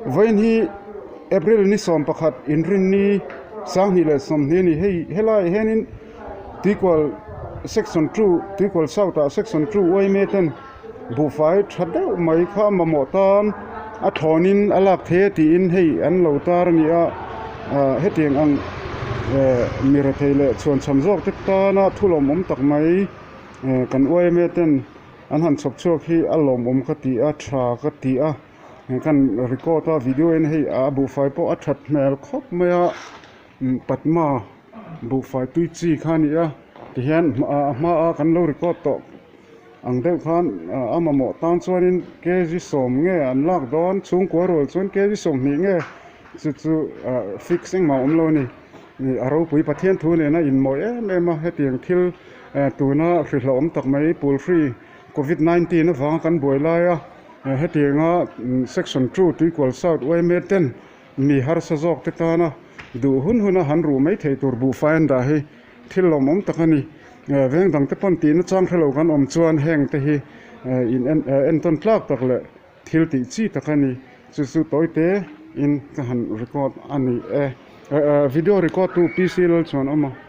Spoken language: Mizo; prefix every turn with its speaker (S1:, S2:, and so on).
S1: Vawiin hi April ni 11 inrinni 2020 a ni. Hei helaiah hianin Tuikual section 2 Tuikual south ah section 2 yma ten buhfai tha deuh mai kha mamawh tan a thlawnin a lak thei a tiin hei an lo tar a ni a ah hetiang ang eh mi rethei leh chhuanchham zawk te tana thu lawmawm tak mai eh kan yma ten an han chhawp chhuak hi a lawmawm ka ti a tha ka ti a kan record a video in hei a buhfai pawh a that hmel khawp mai a Padma buhfai tui chi kha a ni a tihian a hmaa kan lo record tawh ang deuh khan a mamawh tan chuanin kg sawm nge an lak dawn chhungkua rual chuan kg 20 nge chu chu fix engmah a awm lo a ni a ropui Pathian thu nena inmawi em em a hetiang thil tuna hrilhlawm tak mai pulhri covid 19 avanga kan buai lai a hetianga section 2 Tuikual South yma ten Mi harsa zawk te tana duh hun huna han ruh mai thei tur buhfai an dah hi thil lawmawm tak a ni. Veng dang te pawn tihna chang hrelo kan awm chuan heng te hi in entawn tlak tak leh thil tih chi tak a ni. Chu chu tawi te in ka han record a ni e. Video record tu PC Lalchuan awm a.